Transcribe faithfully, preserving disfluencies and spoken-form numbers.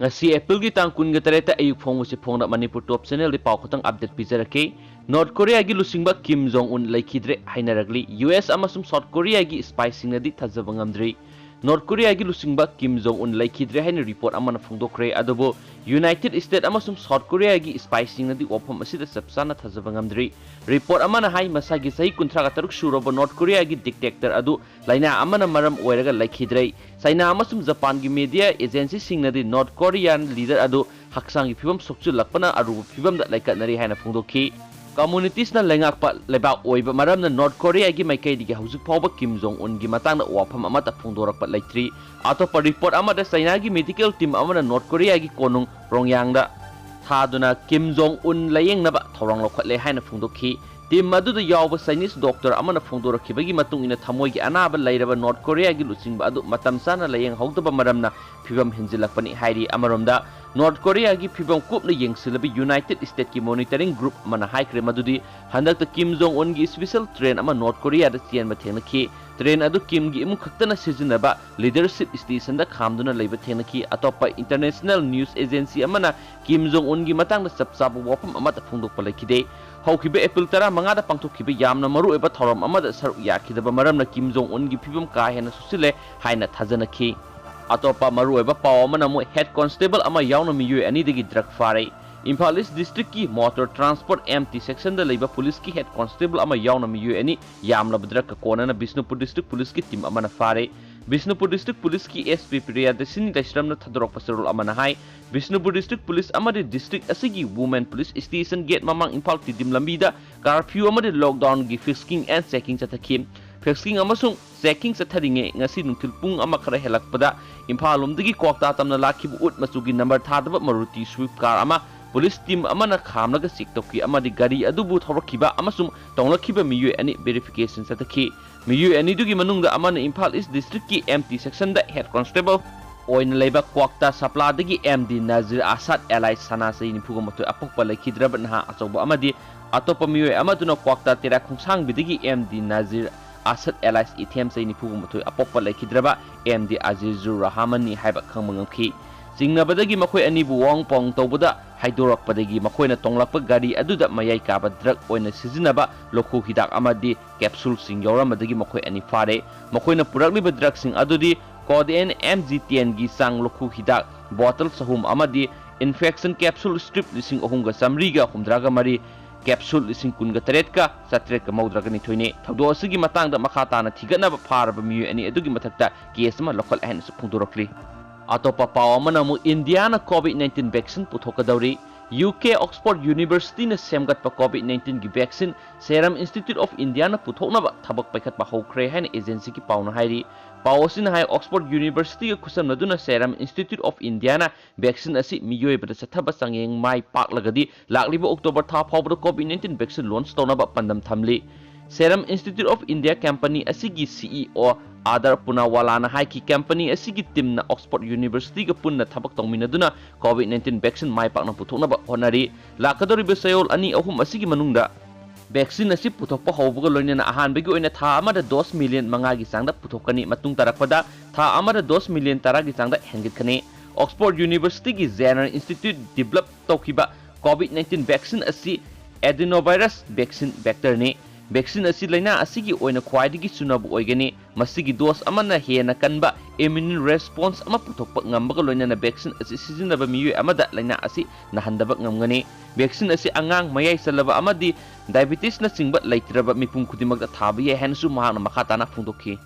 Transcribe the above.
ꯉꯁꯤ ꯑꯦꯄ꯭ꯔꯤꯜꯒꯤ ꯇꯥꯡ ꯀꯨꯟꯒ ꯇꯔꯦꯠꯇ ꯑꯌꯨꯛ ꯐꯣꯡꯕꯁꯤ ꯐꯣꯡꯅ ꯃꯅꯤꯄꯨꯔ ꯇꯣꯞ ꯆꯦꯅꯦꯜꯗꯤ ꯄꯥꯎ ꯈꯛꯇꯪ ꯑꯞꯗꯦꯠ ꯄꯤꯖꯔꯛꯀꯦ꯫ ꯅꯣꯔꯠ ꯀꯣꯔꯤꯌꯥꯒꯤ ꯂꯨꯆꯤꯡꯕ ꯀꯤꯝ ꯖꯣꯡ ꯎꯟ ꯂꯩꯈꯤꯗ꯭ꯔꯦ ꯍꯥꯏꯅꯔꯛꯂꯤ꯫ ꯌꯨ ꯑꯦꯁ ꯑꯃꯁꯨꯡ ꯁꯥꯎꯠ ꯀꯣꯔꯤꯌꯥꯒꯤ ꯏꯁꯄꯥꯏꯁꯤꯡꯅꯗꯤ ꯊꯥꯖꯕ ꯉꯝꯗ꯭ꯔꯤ꯫ ꯅꯣꯔꯠ ꯀꯣꯔꯤꯌꯥꯒꯤ ꯂꯨꯆꯤꯡꯕ ꯀꯤꯝ ꯖꯣꯡ ꯎꯟ ꯂꯩꯈꯤꯗ꯭ꯔꯦ ꯍꯥꯏꯅ ꯔꯤꯄꯣꯔꯠ ꯑꯃꯅ ꯐꯣꯡꯗꯣꯛꯈ꯭ꯔꯦ, ꯑꯗꯨꯕꯨ ꯌꯨꯅꯥꯏꯇꯦꯗ ꯁ꯭ꯇꯦꯠ ꯑꯃꯁꯨꯡ ꯁꯥꯎꯠ ꯀꯣꯔꯤꯌꯥꯒꯤ ꯏꯁꯄꯥꯏꯁꯤꯡꯅꯗꯤ ꯋꯥꯐꯝ ꯑꯁꯤꯗ ꯆꯞ ꯆꯥꯅ ꯊꯥꯖꯕ ꯉꯝꯗ꯭ꯔꯤ꯫ ꯔꯤꯄꯣꯔꯠ ꯑꯃꯅ ꯍꯥꯏ, ꯃꯁꯥꯒꯤ ꯆꯍꯤ ꯀꯨꯟꯊ꯭ꯔꯥꯒ ꯇꯔꯨꯛ ꯁꯨꯔꯕ ꯅꯣꯔꯠ ꯀꯣꯔꯤꯌꯥꯒꯤ ꯗꯤꯛꯇꯦꯛꯇꯔ ꯑꯗꯨ ꯂꯥꯏꯅꯥ ꯑꯃꯅ ꯃꯔꯝ ꯑꯣꯏꯔꯒ ꯂꯩꯈꯤꯗ꯭ꯔꯦ꯫ ꯆꯥꯏꯅꯥ ꯑꯃꯁꯨꯡ ꯖꯄꯥꯟꯒꯤ ꯃꯦꯗꯤꯌꯥ ꯑꯦꯖꯦꯟꯁꯤꯁꯤꯡꯅꯗꯤ ꯅꯣꯔꯠ ꯀꯣꯔꯤꯌꯥꯟ ꯂꯤꯗꯔ ꯑꯗꯨ ꯍꯛꯆꯥꯡꯒꯤ ꯐꯤꯕꯝ ꯁꯣꯛꯆꯤꯜꯂꯛꯄꯅ ꯑꯔꯨꯕ ꯐꯤꯕꯝꯗ ꯂꯩꯈꯠꯅꯔꯤ ꯍꯥꯏꯅ ꯐꯣꯡꯗꯣꯛꯈꯤ꯫ ꯀꯝꯃꯨꯅꯤꯁ꯭ꯠꯅ ꯂꯩꯉꯥꯛꯄ ꯂꯩꯕꯥꯛ ꯑꯣꯏꯕ ꯃꯔꯝꯅ ꯅꯣꯔꯠ ꯀꯣꯔꯤꯌꯥꯒꯤ ꯃꯥꯏꯀꯩꯗꯒꯤ ꯍꯧꯖꯤꯛ ꯐꯥꯎꯕ ꯀꯤꯝ ꯖꯣꯡ ꯎꯟꯒꯤ ꯃꯇꯥꯡꯗ ꯋꯥꯐꯝ ꯑꯃꯠꯇ ꯐꯣꯡꯗꯣꯔꯛꯄ ꯂꯩꯇ꯭ꯔꯤ꯫ ꯑꯇꯣꯞꯄ ꯔꯤꯄꯣꯔꯠ ꯑꯃꯗ ꯆꯥꯏꯅꯥꯒꯤ ꯃꯦꯗꯤꯀꯦꯜ ꯇꯤꯝ ꯑꯃꯅ ꯅꯣꯔꯠ ꯀꯣꯔꯤꯌꯥꯒꯤ ꯀꯣꯅꯨꯡ ꯄ꯭ꯔꯣꯡꯌꯥꯡꯗ ꯊꯥꯗꯨꯅ ꯀꯤꯝ ꯖꯣꯡ ꯎꯟ ꯂꯥꯌꯦꯡꯅꯕ ꯊꯧꯔꯥꯡ ꯂꯧꯈꯠꯂꯦ ꯍꯥꯏꯅ ꯐꯣꯡꯗꯣꯛꯈꯤ꯫ ꯇꯤꯝ ꯑꯗꯨꯗ ꯌꯥꯎꯕ ꯆꯥꯏꯅꯤꯁ ꯗꯣꯛꯇꯔ ꯑꯃꯅ ꯐꯣꯡꯗꯣꯔꯛꯈꯤꯕꯒꯤ ꯃꯇꯨꯡ ꯏꯟꯅ, ꯊꯃꯣꯏꯒꯤ ꯑꯅꯥꯕ ꯂꯩꯔꯕ ꯅꯣꯔꯠ ꯀꯣꯔꯤꯌꯥꯒꯤ ꯂꯨꯆꯤꯡꯕ ꯑꯗꯨ ꯃꯇꯝ ꯆꯥꯅ ꯂꯥꯌꯦꯡꯍꯧꯗꯕ ꯃꯔꯝꯅ ꯐꯤꯕꯝ ꯍꯦꯟꯖꯤꯜꯂꯛꯄꯅꯤ ꯍꯥꯏꯔꯤ꯫ ꯑꯃꯔꯣꯝꯗ, ꯅꯣꯔꯠ ꯀꯣꯔꯤꯌꯥꯒꯤ ꯐꯤꯕꯝ ꯀꯨꯞꯅ ꯌꯦꯡꯁꯤꯜꯂꯕ ꯌꯨꯅꯥꯏꯇꯦꯗ ꯁ꯭ꯇꯦꯠꯀꯤ ꯃꯣꯅꯤꯇꯔꯤꯡ ꯒ꯭ꯔꯨꯞ ꯑꯃꯅ ꯍꯥꯏꯈ꯭ꯔꯦ ꯃꯗꯨꯗꯤ ꯍꯟꯗꯛꯇ ꯀꯤꯝ ꯖꯣꯡ ꯎꯟꯒꯤ ꯏꯁꯄꯤꯁꯦꯜ ꯇ꯭ꯔꯦꯟ ꯑꯃ ꯅꯣꯔꯠ ꯀꯣꯔꯤꯌꯥꯗ ꯆꯦꯟꯕ ꯊꯦꯡꯅꯈꯤ꯫ ꯇ꯭ꯔꯦꯟ ꯑꯗꯨ ꯀꯤꯝꯒꯤ ꯏꯃꯨꯡ ꯈꯛꯇꯅ ꯁꯤꯖꯤꯟꯅꯕ ꯂꯤꯗꯔꯁꯤꯞ ꯁ꯭ꯇꯦꯁꯟꯗ ꯈꯥꯝꯗꯨꯅ ꯂꯩꯕ ꯊꯦꯡꯅꯈꯤ꯫ ꯑꯇꯣꯞꯄ ꯏꯟꯇꯔꯅꯦꯁꯅꯦꯜ ꯅ꯭ꯌꯨꯁ ꯑꯦꯖꯦꯟꯁꯤ ꯑꯃꯅ ꯀꯤꯝ ꯖꯣꯡ ꯎꯟꯒꯤ ꯃꯇꯥꯡꯗ ꯆꯞ ꯆꯥꯕ ꯋꯥꯐꯝ ꯑꯃꯠꯇ ꯐꯣꯡꯗꯣꯛꯄ ꯂꯩꯈꯤꯗꯦ꯫ ꯍꯧꯈꯤꯕ ꯑꯦꯄ꯭ꯔꯤꯜ ꯇꯔꯥꯃꯉꯥꯗ ꯄꯥꯡꯊꯣꯛꯈꯤꯕ ꯌꯥꯝꯅ ꯃꯔꯨꯑꯣꯏꯕ ꯊꯧꯔꯝ ꯑꯃꯗ ꯁꯔꯨꯛ ꯌꯥꯈꯤꯗꯕ ꯃꯔꯝꯅ ꯀꯤꯝ ꯖꯣꯡ ꯎꯟꯒꯤ ꯐꯤꯕꯝ ꯀꯥ ꯍꯦꯟꯅ ꯁꯣꯛꯆꯤꯜꯂꯦ ꯍꯥꯏꯅ ꯊꯥꯖꯅꯈꯤ꯫ ꯑꯇꯣꯞꯄ ꯃꯔꯨꯑꯣꯏꯕ ꯄꯥꯎ ꯑꯃꯅ ꯑꯃꯨꯛ ꯍꯦꯗ ꯀꯣꯟꯁꯇꯦꯕꯜ ꯑꯃ ꯌꯥꯎꯅ ꯃꯤꯑꯣꯏ ꯑꯅꯤꯗꯒꯤ ꯗ꯭ꯔꯒ ꯐꯥꯔꯦ꯫ ꯏꯝꯐꯥꯜ ꯏꯁ ꯗꯤꯁꯇ꯭ꯔꯤꯛꯀꯤ ꯃꯣꯇꯣꯔ ꯇ꯭ꯔꯥꯟꯁꯄꯣꯔꯠ ꯑꯦꯝ ꯇꯤ ꯁꯦꯛꯁꯟꯗ ꯂꯩꯕ ꯄꯨꯂꯤꯁꯀꯤ ꯍꯦꯗ ꯀꯣꯟꯁꯇꯦꯕꯜ ꯑꯃ ꯌꯥꯎꯅ ꯃꯤꯑꯣꯏ ꯑꯅꯤ ꯌꯥꯝꯂꯕ ꯗ꯭ꯔꯒ ꯀꯣꯟꯅꯅ ꯕꯤꯁꯅꯨꯄꯨꯔ ꯗꯤꯁꯇ꯭ꯔꯤꯛ ꯄꯨꯂꯤꯁꯀꯤ ꯇꯤꯝ ꯑꯃꯅ ꯐꯥꯔꯦ꯫ ꯕꯤꯁꯅꯨꯄꯨꯔ ꯗꯤꯁꯇ꯭ꯔꯤꯛ ꯄꯨꯂꯤꯁꯀꯤ ꯑꯦꯁ ꯄꯤ ꯄ꯭ꯔꯤꯌꯥꯗꯔꯁꯤꯅꯤ ꯂꯩꯁ꯭ꯔꯝꯅ ꯊꯥꯗꯣꯔꯛꯄ ꯆꯦꯔꯣꯜ ꯑꯃꯅ ꯍꯥꯏ, ꯕꯤꯁꯅꯨꯄꯨꯔ ꯗꯤꯁꯇ꯭ꯔꯤꯛ ꯄꯨꯂꯤꯁ ꯑꯃꯗꯤ ꯗꯤꯁꯇ꯭ꯔꯤꯛ ꯑꯁꯤꯒꯤ ꯋꯨꯃꯦꯟ ꯄꯨꯂꯤꯁ ꯁ꯭ꯇꯦꯁꯟ ꯒꯦꯠ ꯃꯃꯥꯡ ꯏꯝꯐꯥꯜ ꯇꯤꯗꯤꯝ ꯂꯝꯕꯤꯗ ꯀꯥꯔꯐ꯭ꯌꯨ ꯑꯃꯗꯤ ꯂꯣꯛꯗꯥꯎꯟꯒꯤ ꯐ꯭ꯔꯤꯁꯀꯤꯡ ꯑꯦꯟ ꯆꯦꯀꯤꯡ ꯆꯠꯊꯈꯤ꯫ ꯐ꯭ꯔꯤꯁꯀꯤꯡ ꯑꯃꯁꯨꯡ ꯆꯦꯀꯤꯡ ꯆꯠꯊꯔꯤꯉꯩ ꯉꯁꯤ ꯅꯨꯡꯊꯤꯜ ꯄꯨꯡ ꯑꯃ ꯈꯔ ꯍꯦꯜꯂꯛꯄꯗ ꯏꯝꯐꯥꯜ ꯂꯣꯝꯗꯒꯤ ꯀ꯭ꯋꯥꯛꯇꯥ ꯇꯝꯅ ꯂꯥꯛꯈꯤꯕ ꯎꯠ ꯃꯆꯨꯒꯤ ꯅꯝꯕꯔ ꯊꯥꯗꯕ ꯃꯔꯨꯇꯤ ꯁ꯭ꯋꯤꯐ ꯀꯥꯔ ꯑꯃ ꯄꯨꯂꯤꯁ ꯇꯤꯝ ꯑꯃꯅ ꯈꯥꯝꯂꯒ ꯆꯦꯛ ꯇꯧꯈꯤ ꯑꯃꯗꯤ ꯒꯥꯔꯤ ꯑꯗꯨꯕꯨ ꯊꯧꯔꯛꯈꯤꯕ ꯑꯃꯁꯨꯡ ꯇꯣꯡꯂꯛꯈꯤꯕ ꯃꯤꯑꯣꯏ ꯑꯅꯤ ꯚꯦꯔꯤꯐꯤꯀꯦꯁꯟ ꯆꯠꯊꯈꯤ꯫ ꯃꯤꯑꯣꯏ ꯑꯅꯤꯗꯨꯒꯤ ꯃꯅꯨꯡꯗ ꯑꯃꯅ ꯏꯝꯐꯥꯜ ꯏꯁ ꯗꯤꯁꯇ꯭ꯔꯤꯛꯀꯤ ꯑꯦꯝ ꯇꯤ ꯁꯦꯛꯁꯟꯗ ꯍꯦꯗ ꯀꯣꯟꯁꯇꯦꯕꯜ ꯑꯣꯏꯅ ꯂꯩꯕ ꯀ꯭ꯋꯥꯛꯇꯥ ꯁꯄ꯭ꯂꯥꯗꯒꯤ ꯑꯦꯝ ꯗꯤ ꯅꯖꯤꯔ ꯑꯁꯥꯗ ꯑꯦꯂꯥꯏꯁ ꯁꯅꯥ ꯆꯍꯤ ꯅꯤꯐꯨꯒ ꯃꯥꯊꯣꯏ ꯑꯄꯣꯛꯄ ꯂꯩꯈꯤꯗ꯭ꯔꯕ ꯅꯍꯥ ꯑꯆꯧꯕ ꯑꯃꯗꯤ ꯑꯇꯣꯞꯄ ꯃꯤꯑꯣꯏ ꯑꯃꯗꯨꯅ ꯀ꯭ꯋꯥꯛꯇꯥ ꯇꯦꯔꯥ ꯈꯣꯡꯁꯥꯡꯕꯤꯗꯒꯤ ꯑꯦꯝ ꯗꯤ ꯅꯖꯤꯔ ꯑꯁꯥꯗ ꯑꯦꯂꯥꯏꯁ ꯏꯊꯦꯝ ꯆꯍꯤ ꯅꯤꯐꯨꯒ ꯃꯥꯊꯣꯏ ꯑꯄꯣꯛꯄ ꯂꯩꯈꯤꯗ꯭ꯔꯕ ꯑꯦꯝ ꯗꯤ ꯑꯖꯤꯖꯨꯔ ꯔꯍꯥꯃꯟꯅꯤ ꯍꯥꯏꯕ ꯈꯪꯕ ꯉꯝꯈꯤ꯫ ꯆꯤꯡꯅꯕꯗꯒꯤ ꯃꯈꯣꯏ ꯑꯅꯤꯕꯨ ꯋꯥꯍꯪ ꯄꯥꯎꯍꯪ ꯇꯧꯕꯗ ꯍꯥꯏꯗꯣꯔꯛꯄꯗꯒꯤ ꯃꯈꯣꯏꯅ ꯇꯣꯡꯂꯛꯄ ꯒꯥꯔꯤ ꯑꯗꯨꯗ ꯃꯌꯥꯏ ꯀꯥꯕ drug ꯑꯣꯏꯅ ꯁꯤꯖꯤꯟꯅꯕ ꯂꯣꯛꯈꯨ ꯍꯤꯗꯥꯛ ꯑꯃꯗꯤ capsuleꯁꯤꯡ ꯌꯥꯎꯔꯝꯕꯗꯒꯤ ꯃꯈꯣꯏ ꯑꯅꯤ ꯐꯥꯔꯦ꯫ ꯃꯈꯣꯏꯅ ꯄꯨꯔꯛꯂꯤꯕ drugꯁꯤꯡ ꯑꯗꯨꯗꯤ codeine M G tenꯒꯤ ꯆꯥꯡ ꯂꯣꯛꯈꯨ ꯍꯤꯗꯥꯛ bottle ꯆꯍꯨꯝ ꯑꯃꯗꯤ infection capsule strip ꯂꯤꯁꯤꯡ ꯑꯍꯨꯝꯒ ꯆꯥꯃꯔꯤꯒ ꯍꯨꯝꯗ꯭ꯔꯥꯒ ꯃꯔꯤ, capsule ꯂꯤꯁꯤꯡ ꯀꯨꯟꯒ ꯇꯔꯦꯠꯀ ꯆꯥꯇ꯭ꯔꯦꯠꯀ ꯃꯧꯗ꯭ꯔꯥꯒ ꯅꯤꯊꯣꯏꯅꯤ꯫ ꯊꯧꯗꯣꯛ ꯑꯁꯤꯒꯤ ꯃꯇꯥꯡꯗ ꯃꯈꯥ ꯇꯥꯅ ꯊꯤꯒꯠꯅꯕ ꯐꯥꯔꯕ ꯃꯤꯑꯣꯏ ꯑꯅꯤ ꯑꯗꯨꯒꯤ ꯃꯊꯛꯇ case ꯑꯃ ꯂꯧꯈꯠꯂꯦ ꯍꯥꯏꯅꯁꯨ ꯐꯣꯡꯗꯣꯔꯛꯂꯤ꯫ ꯑꯇꯣꯞꯄ ꯄꯥꯎ ꯑꯃꯅ ꯑꯃꯨꯛ ꯏꯟꯗꯤꯌꯥꯅ COVID nineteen vaccine ꯄꯨꯊꯣꯛꯀꯗꯧꯔꯤ꯫ U K Oxford Universityꯅ ꯁꯦꯝꯒꯠꯄ COVID nineteenꯒꯤ vaccine Serum Institute of Indiaꯅ ꯄꯨꯊꯣꯛꯅꯕ ꯊꯕꯛ ꯄꯥꯏꯈꯠꯄ ꯍꯧꯈ꯭ꯔꯦ ꯍꯥꯏꯅ agencyꯒꯤ ꯄꯥꯎꯅ ꯍꯥꯏꯔꯤ꯫ ꯄꯥꯎ ꯑꯁꯤꯅ ꯍꯥꯏ, Oxford Universityꯒ ꯈꯨꯠꯁꯝꯅꯗꯨꯅ Serum Institute of Indiaꯅ vaccine ꯑꯁꯤ ꯃꯤꯑꯣꯏꯕꯗ ꯆꯠꯊꯕ ꯆꯥꯡꯌꯦꯡ ꯃꯥꯏ ꯄꯥꯛꯂꯒꯗꯤ ꯂꯥꯛꯂꯤꯕ October ꯊꯥ ꯐꯥꯎꯕꯗ COVID nineteen vaccine launch ꯇꯧꯅꯕ ꯄꯥꯟꯗꯝ ꯊꯝꯂꯤ꯫ Serum Institute of India company ꯑꯁꯤꯒꯤ C E O ꯑꯥꯗꯔ ꯄꯨꯅꯥꯋꯥꯂꯥꯅ ꯍꯥꯏꯈꯤ, company ꯑꯁꯤꯒꯤ teamꯅ Oxford Universityꯒ ꯄꯨꯟꯅ ꯊꯕꯛ ꯇꯧꯃꯤꯟꯅꯗꯨꯅ COVID nineteen vaccine ꯃꯥꯏ ꯄꯥꯛꯅ ꯄꯨꯊꯣꯛꯅꯕ ꯍꯣꯠꯅꯔꯤ꯫ ꯂꯥꯛꯀꯗꯧꯔꯤꯕ ꯆꯌꯣꯜ ꯑꯅꯤ ꯑꯍꯨꯝ ꯑꯁꯤꯒꯤ ꯃꯅꯨꯡꯗ vaccine ꯑꯁꯤ ꯄꯨꯊꯣꯛꯄ ꯍꯧꯕꯒ ꯂꯣꯏꯅꯅ ꯑꯍꯥꯟꯕꯒꯤ ꯑꯣꯏꯅ ꯊꯥ ꯑꯃꯗ dose million ꯃꯉꯥꯒꯤ ꯆꯥꯡꯗ ꯄꯨꯊꯣꯛꯀꯅꯤ꯫ ꯃꯇꯨꯡ ꯇꯥꯔꯛꯄꯗ ꯊꯥ ꯑꯃꯗ dose million ꯇꯔꯥꯒꯤ ꯆꯥꯡꯗ ꯍꯦꯟꯒꯠꯀꯅꯤ꯫ Oxford Universityꯒꯤ Jenner Institute develop ꯇꯧꯈꯤꯕ COVID nineteen vaccine ꯑꯁꯤ adenovirus vaccine vectorꯅꯤ꯫ Vaccine ꯑꯁꯤ ꯂꯥꯏꯅꯥ ꯑꯁꯤꯒꯤ ꯑꯣꯏꯅ ꯈ꯭ꯋꯥꯏꯗꯒꯤ ꯆꯨꯅꯕ ꯑꯣꯏꯒꯅꯤ꯫ ꯃꯁꯤꯒꯤ dose ꯑꯃꯅ ꯍꯦꯟꯅ ꯀꯟꯕ immune response ꯑꯃ ꯄꯨꯊꯣꯛꯄ ꯉꯝꯕꯒ ꯂꯣꯏꯅꯅ vaccine ꯑꯁꯤ ꯁꯤꯖꯤꯟꯅꯕ ꯃꯤꯑꯣꯏ ꯑꯃꯗ ꯂꯥꯏꯅꯥ ꯑꯁꯤ ꯅꯥꯍꯟꯗꯕ ꯉꯝꯒꯅꯤ꯫ Vaccine ꯑꯁꯤ ꯑꯉꯥꯡ, ꯃꯌꯥꯏ ꯆꯜꯂꯕ ꯑꯃꯗꯤ diabetesꯅꯆꯤꯡꯕ ꯂꯩꯇ꯭ꯔꯕ ꯃꯤꯄꯨꯝ ꯈꯨꯗꯤꯡꯃꯛꯇ ꯊꯥꯕ ꯌꯥꯏ ꯍꯥꯏꯅꯁꯨ ꯃꯍꯥꯛꯅ ꯃꯈꯥ ꯇꯥꯅ ꯐꯣꯡꯗꯣꯛꯈꯤ꯫